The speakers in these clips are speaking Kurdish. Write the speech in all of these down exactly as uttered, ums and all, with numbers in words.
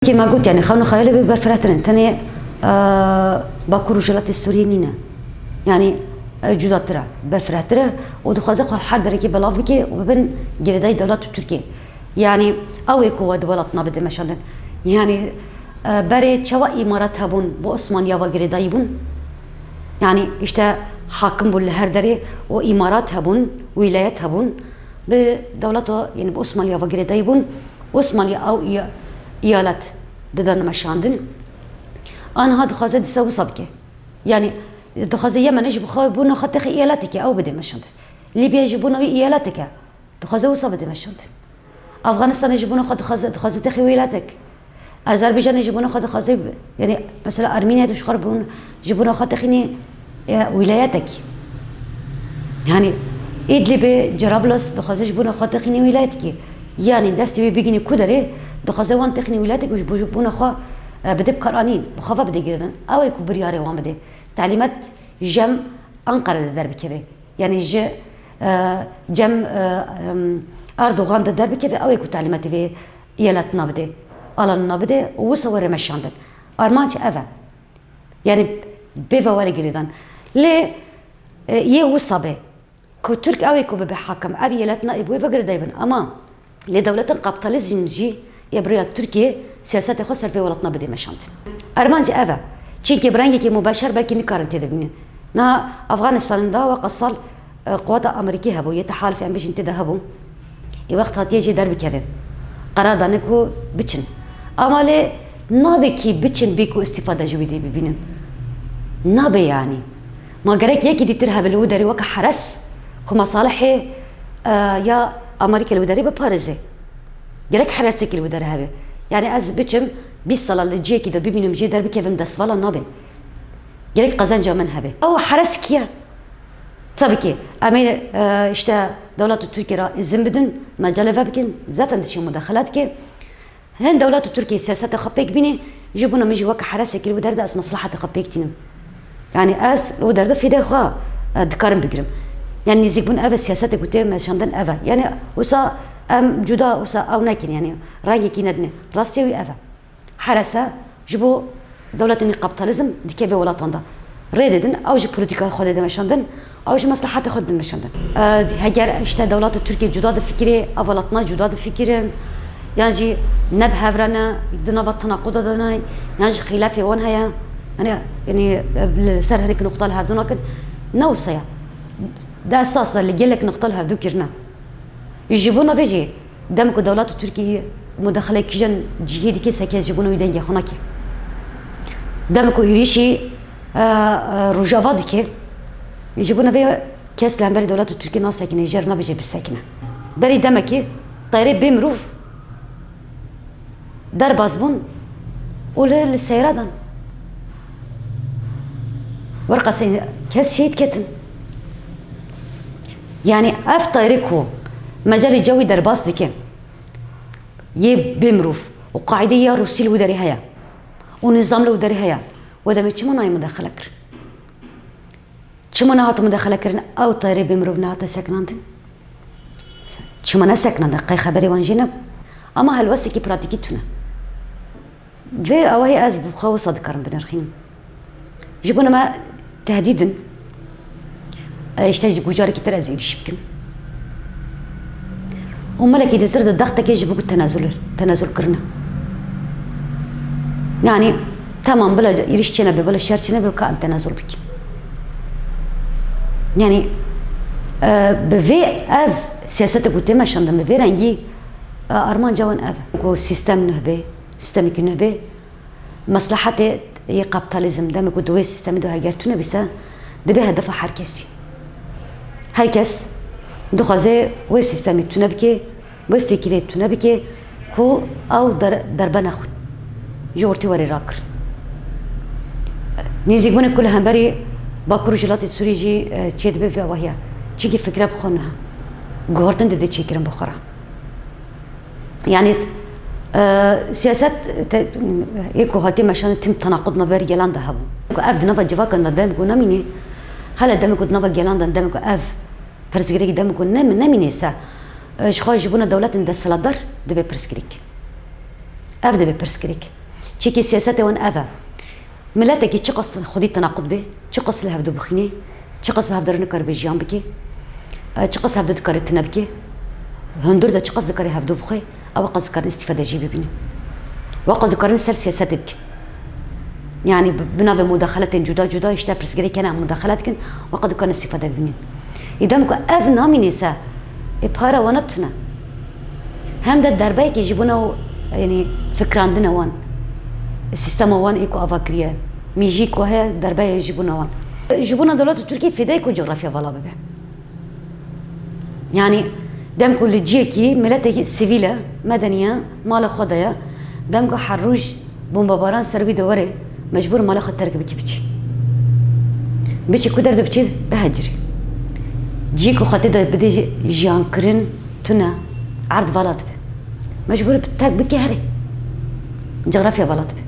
Kê me got, yani, xewn û xeyalê bi berfirehtir in. Tenê, e, Bakur û Rojhilatê Sûriyê nîne. Yani, e, cudatir e, berfirehtir e û dixwaze xwe her derekê belav bike û bibin girêdayî dewlet û Tirkiye. Yani, ew ê ku we di welat nabide meşandin. Yani, e, berê çawa îmarat hebûn, bi Osmaniya ve girêdayî bûn? Yani, işte, hakim bûn li her derê û îmarat hebûn, wîlayet hebûn. Bi dewleta, yani, bi Osmaniya ve girêdayî bûn. Osmaniya ew îya-, îyalet didane meşandin. Aniha dixwaze dîsa wisa bike. Yani, dixwaze Yemenê ji bo xwe, bona xwe texê îyaleteke, ew bide meşandin. Lîbya ji bona wî îyaleteke, dixwaze wisa bide meşandin. Afganistanê ji bona xwe dixwaze, dixwaze texê wîlatek. Azerbaycanê ji bona xwe dixwaze, yani, mesela Ermeniya ji xwe re bûn, ji bona xwe texînî, e, wîlayetekî. Yani, Îdlibê, Cerablus dixwaze ji bona xwe texînî wîlayetekî. Yani, destê wê bigînî ku derê, dixwaze wan texînî wîlayetekî û ji bo, ji bona xwe, e, bide bikaranîn, bi xwe ve bide girêdan. Ew ê ku biryarê wan bide. Talîmat ji cem Anqara de derbikeve. Yani ji, e, cem, e, em, Erdogan de derbikeve, ew ê ku talîmatê vê îyaletna bide, alanina bide û wisa were meşandin. Armanc ev e. Yani bê ve were girêdan. Lê, e, yê wisa be ku Tirk ew ê ku bibe hakim, ev îyaletna ê bi wê ve girêdayî bin. Ama Lê dewletên kapitalizm jî yê bi rêya Tirkiyê siyasetê xwe ser vê welatna bidê meşandin. Armanc ev e. Çimkî bi rengekî mubeşer belkî nikarin tê de bînin. Niha Afganistanê de weke sal, e, quweta Amerîkî hebû, yê tehalifê em bêjin tê de hebû. Ê wext hatiye jê derbikevin. Qerar dane ku biçin. Ama lê nabe kî biçin bê ku îstîfade ji wî dê bibînin. Nabe yanî. Ma gerek yekî dîtir hebe li wî derê weke heres ku mesalihê, e, ya Amerîka li wî derê biparêze. Gerek heresekî li wî derê hebe. Yani ez biçim bîst sala li cihekî de bimînim jê derbikevim destvala nabe. Gerek qezenca min hebe. Ew heres kî ye? Tabii ki em ê, e, işte dewleta Tirkiyê re îzin bidin, mecalê ve bikin, zaten dişê mudaxile dike. Hin dewlet û Tirkiye siyaseta xwe pêk bînî, ji bona min jî weke heresekî li wî derê de ez mesleheta xwe pêk tînim. Yani ez li wî derê de fîdê xwe, e, dikarim bigirim. Yani nêzîkbûn ev e, siyasetê ku tê meşandin ev e. Yani wisa em cuda wisa ew nekin, yani rengekî nedinê. Rastiyê wî ev e. Herese ji bo dewletên kapitalizm dike vê welatan de. Rê didin, ew ji polîtîkaya xwe dê meşandin, ew ji meslehata xwe didin meşandin. E, heger işte dewleta Tirkiye cuda difikirê, ev welatna cuda difikirin, yan jî ne bi hev re ne, di nava tenaquda de ne, yan jî xîlafê wan heye. Hani, yani, e, li ser hinek nuqta li hevdû nakin. Ne wisa ye. Di esas de li gelek nuqta li hevdû kirine. Ji bo navê jî, dem ku dewleta Tirkiyê mudaxile kîjan cihê dike, se kes ji bona wî dengê xwe nake. Dem ku êrîşî, e, e, Rojava dike, ji bona vê kes li hemberî dewleta Tirkiyê nasekine, jê re nabêje bisekine. Berî demekê teyarê bê mirov derbas bûn û li, li seyra dan. Werqasê kes şehîd ketin. Yani ev teyarê ku mecalê cewî derbas dike, yê bê mirov û qaîdeyê ya Rûsî li wî derê heye û nîzam li wî derê heye, we demê çima nayê mudaxile kirin? Çima nehat mudaxile kirin? Ew teyarê bê mirov nehate sekinandin? Çima nesekinandin? Qey xeberê wan jê nebû? Ama helwestekî pratîkî tune. Vê awahî ez bi xwe wisa dikarim binirxînim. Ji bona me tehdîd in. E, işte ji gucarekî tir ez êrîş bikim. Û melekî dîtir di dextekê ji bo ku tenezul, tenezul kirine. Yani, tamam, bila êrîş çênebe, bila şer çênebe, ka em tenezul bikin. Yani, e, bi vê ev siyasete ku tê meşandin, bi vê rengî, e, armanca wan ev e. Ku sîstem nuh be, sîstemekî nuh be, meslehetê yê kapitalizm, demê ku di wê sîstemê de heger tune bîse, dibe hedefa her kesî. Her kes dixwaze wê sîstemê tune bike, wê fikirê tune bike ku ew der-, derbe nexwin. Ji ortê were rakirin. Nêzîkbûnê ku li hemberî Bakur û Rojhilatê Sûriyê jî, e, çêdibe vê awahî ye. Çimkî fikre bi xwe niha. Guhertin dide çêkirin bi xwe re. Yani, e, siyaset te-, ê ku hatî meşandin tim tenaqud navberî gelan de hebû. Ku ev di nava civakan de dem ku nemîne, hele dem ku di nava gelan de dem ku ev pirsgirêk dem ku ne-, nemîne se, e, ji xwe ji bona dewletên desthilatdar dibe pirsgirêk. Ev dibe pirsgirêk. Çekî siyasetê wan ev e. Miletekî çiqas xwedî tenaqud bê, çiqas li hevdu bixînê, çiqas bi hevdu re nikaribe jiyan bike, e, çiqas hevdu dikare tune bike, hundir de çiqas dikare hevdu bixwe, ew qas dikarin îstîfade jî bibînin. Weqas dikarin ser siyasetê bikin. Yanî bi, bi navê mudaxeletên cuda cuda, îşte pirsgirêk hene em mudaxelet dikin, weqas dikarin îstîfade bibînin. Îdem ku ev namîne se, ê para wana tune. Hem de derbeyekî ji bona, yanî fikrandina wan, sîstema wan ê ku ava kiriye, mîjî ku heye, derbe ye ji bona wan. Ji bona dewleta Tirkiyê fêdeyê ku cografya vala bibe. Yanî dem ku li ciyekî miletekî sivîl e, medenî ye, mala xwe de ye, dem ku her roj bombebaran ser wî de were, mecbûr mala xwe terk bikî biçî. Biçî ku derde biçî, bihecirî. Ciyê ku xwe tê de bidê ji-, jiyankirin tune, erd vala dibe. Mecbûr bi terk bikî herê. Cografya vala dibe.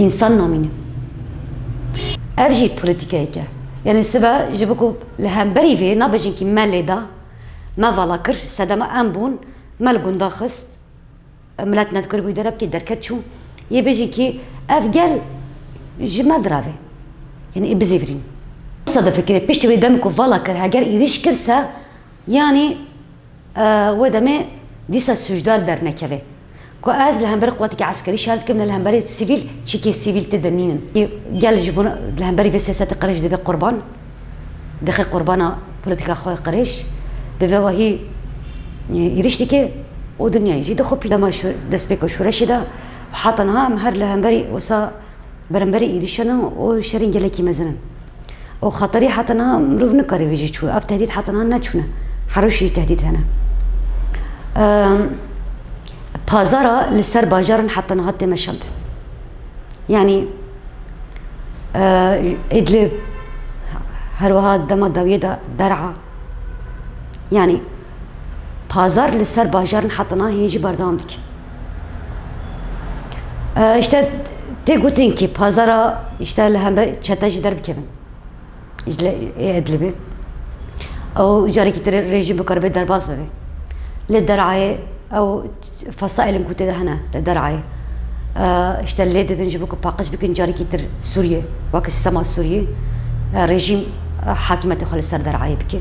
Însan namîne. Ev jî polîtîkayek e. Yanî sibe ji bo ku li hemberî vê nabêjin kî me lê da, me vala kir, sedema em bûn, me li gunda xist, milet nedikir bû îdare bikî derket çû. Yê bêjin kî ev gel ji me dirave. Yanî ê bizêvirîn. Wisa difikire, piştî wê dem ku vala kir, heger êrîş kir se, yanî, e, wê demê dîsa sûcdar dernekeve. Ku ez li hember quwetekî eskerî şer dikim, ne li hemberî sivîl, çîkê sivîl tê de nînin. Gel ji bo li hemberî vê siyasetê qirêj dibe qurban, dixe qurbana polîtîka xwe qirêj, bi vê wahî, e, êrîş dike û dinyayê jî dixwe pî. Dema şo-, destpêka şoreşê de heta niha em her li hemberî wisa beramberî êrîşan in û şerên gelekî mezin in. Û xeterî heta niha mirov nikare bêje çû. Ev tehdît heta niha neçûne. Her roj jî tehdît hene. Em, pazara li ser bajaran heta niha tê meşandin. Yanî, e, Îdlib, her wiha dema dawiyê de Der'a. Yanî, pazar li ser bajarin heta niha hîn jî berdewam dikin. E, îşte tê gotin kî pazara, îşte li hember çete jî derbikevin. Ji li ê Idlibê. Ew carekî tir rejîm bikaribe derbas bibe. Li Derayê ew fesaîlin ku tê de hene li Derayê. E, îşte lê didin ji bo ku paqij bikin carekî tir Sûriyê, weke sîstema Sûriyê, e, rejîm, e, hakimiyetê xwe li ser Derayê bike.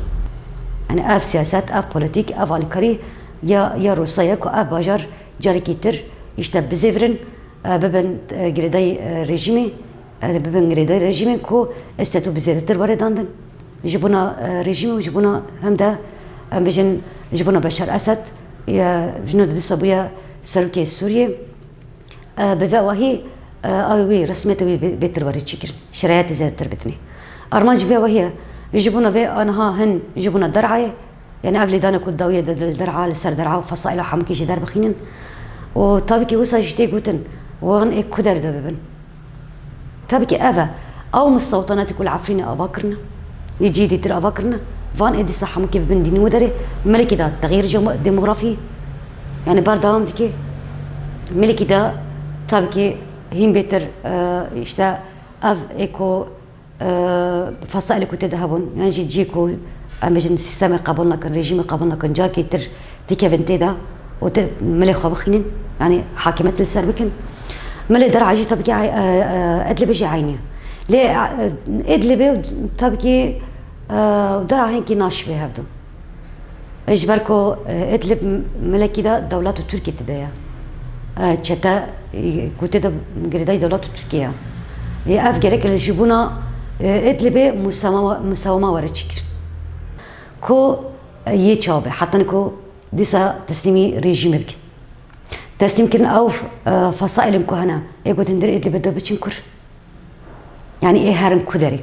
Yanî ev siyaset, ev polîtîk, ev alîkarî ya, ya Rûsya ye ku ev bajar carekî tir îşte bizêvirin, e, bibin, e, girêdayî, e, rejîmê, e, bibin girêdayî rejîmê ku statû bi zêdetir were dandin. Ji bona, e, rejîmê û ji bona hem de, em bêjin, ji bona Beşar Esed, e, ji nû de dîsa bûye serokê Sûriyê. E, bi vê wahî, e, ew wî resmiyetê wî bê-, bêtir were çêkirin. Şerayetê zêdetir bidinê. Armanc vê wahî ye. Ji bona vê aniha hin ji bona Derayê, yanî ev lêdana ku dawiyê de li Dera, li ser Dera û fesaîla hemûkî jî derbixînin. Û tabî kî wisa jî tê gotin, wan ê ku derde bibin? Tabî kî ev e. Ew mistewtanatî ku li Efrînê ava kirine, li cihê dîtir ava kirine, van ê dîsa hemûkî bibin dînî wê derê. Milekî de texyîr jemo-, demografî, yanî berdewam dike. Milekî de tabî kî hîn bêtir, e, îşte ev ê ku e, fesaîlê ku tê de hebûn, yan jî cihê ku em bêjin sîstemê qebûl nakin, rejîmê qebûl nakin, carekî tir dikevin tê de û tê milê xwe bixînin, yanî hakimiyet li ser bikin. Milê Dera jî tabî kî, e, e, Idlibê jî eynî ye. Lê, e, Idlibê tabî kî, e, Dera hinkî naşibê hevdu. Ji ber ku, e, Idlib milekî de dewleta Tirkiyê tê de ye. E, çete, e, ku tê de girêdayî dewleta Tirkiyê ye. Ê, ev gerek li ji bona, e, Idlibê musawema, musawema were çêkirin. Ku, e, yê çawa be, heta ku dîsa teslîmî rejîmê bikin. Teslîmkirin ew, e, fesaîlin ku hene, ê ku di hundirê Idlibê de biçin kur. Yanî ê herin ku derê.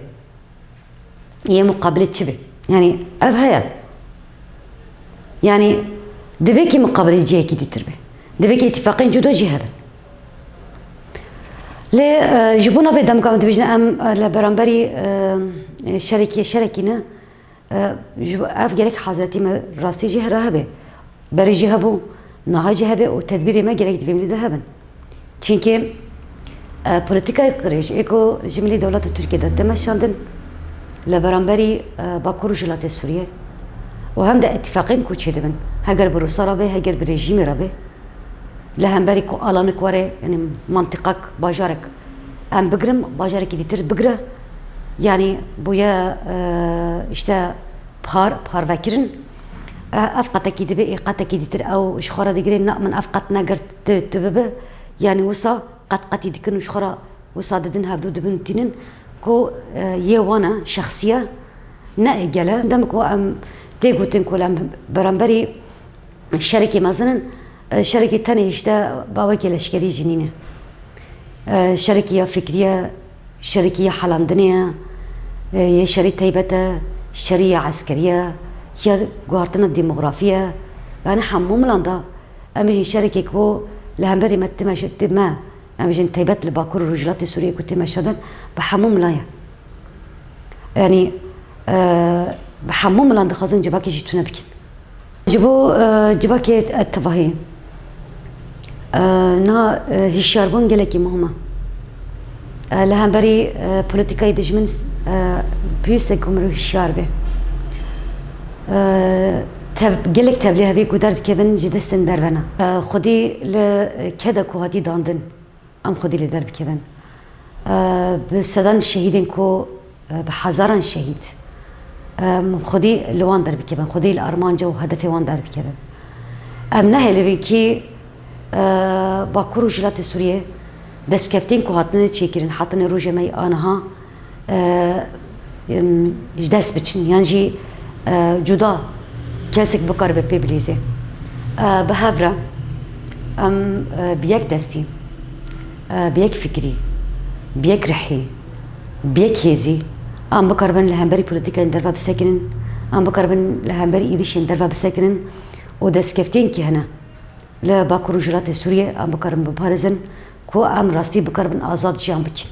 Yê muqabilê çi be? Yanî ev heye. Yanî divê kî muqabilê cihekî dîtir be. Divê kî îtîfaqên cuda jî hebe. Lê, e, ji bona vê demka em dibêjin em, e, li beramberî, e, şerekî, şerekî ne, e, ji bo, ev gerek hazretî me rastî jî here hebe. Berê jî hebû, niha jî hebe û tedbîrê me gerek di vê milî de hebin. Çimkî, e, polîtîkayê qirêj ê ku ji milî dewleta Tirkiyê de tê meşandin, li beramberî, e, Bakur û Rojhilatê Sûriyê û hem de îtîfaqên ku çêdibin, heger bi Rûsa re be, heger bi rejîmê re be, Li hemberî ku alanik were, yanî mantiqak bajarek em bigirin, bajarekî dîtir bigire. Yanî bûye, e, işte par, parvekirin. E, ev qetekî dibe, ê qetekî dîtir ew ji xwe re digire, na min ev qet negirt, tu, tu bibe. Yanî wisa qet qetî dikin û ji xwe re wisa didin hevdû dibin tînin ku, e, yê wan e, şexsî ye, ne ê gel e. Dem ku em tê gotin ku em beramberî şerekê mezin in, e, şerekê tenê işte bawekê leşkerî jî nîne. E, şerekî ya fikrî ye, şerekî ya helandinê ye, e, yê şerî teybet e, şerî ya eskerî ye, ya guhartina demografî ye. Yani hemû milan da em ê jî şerekê ku li hemberî me tê meşe-, tê me, em jin taybet li Bakur û Rojhilatê Sûriyê ku tê meşandin, bi hemû milan ye. Yanî, e, bi hemû milan dixwazin civakê jî tune bikin. Ji bo, e, civakê, e, tevahî, e, na, e, hişyarbûn gelekî muhim e. E, li hemberî, e, polîtîkayê dijmin, e, pêwîst e ku mirov hişyar be. E, tev-, gelek tevlî hevî ku derdikevin ji destên derve ne. E, xwedî li keda ku hatî dandin. Em xwedî li der bikevin. E, bi sedan şehîdên ku, e, bi hezaran şehîd, em xwedî li wan der bikevin, xwedî li armanca û hedefê wan der bikevin. Em nehêlibin kî, e, Bakur û Rojhilatê Sûriyê destkeftên ku hatine çêkirin, hatine rojê me yê aniha, e, em, ji dest biçin, yan jî, e, cuda kesek bikaribe pê bilîzê. E, bi hev re em, e, bi yek destî, e, bi yek fikrî, bi yek rihî, bi yek hêzî em bikaribin li hemberî polîtîkayên derve bisekinin, em bikaribin li hemberî êrîşên derve bisekinin û destkeftiyên kî hene li Bakur û Rojhilatê Sûriyê em bikaribin biparêzin ku em rastî bikaribin azad jiyan bikin.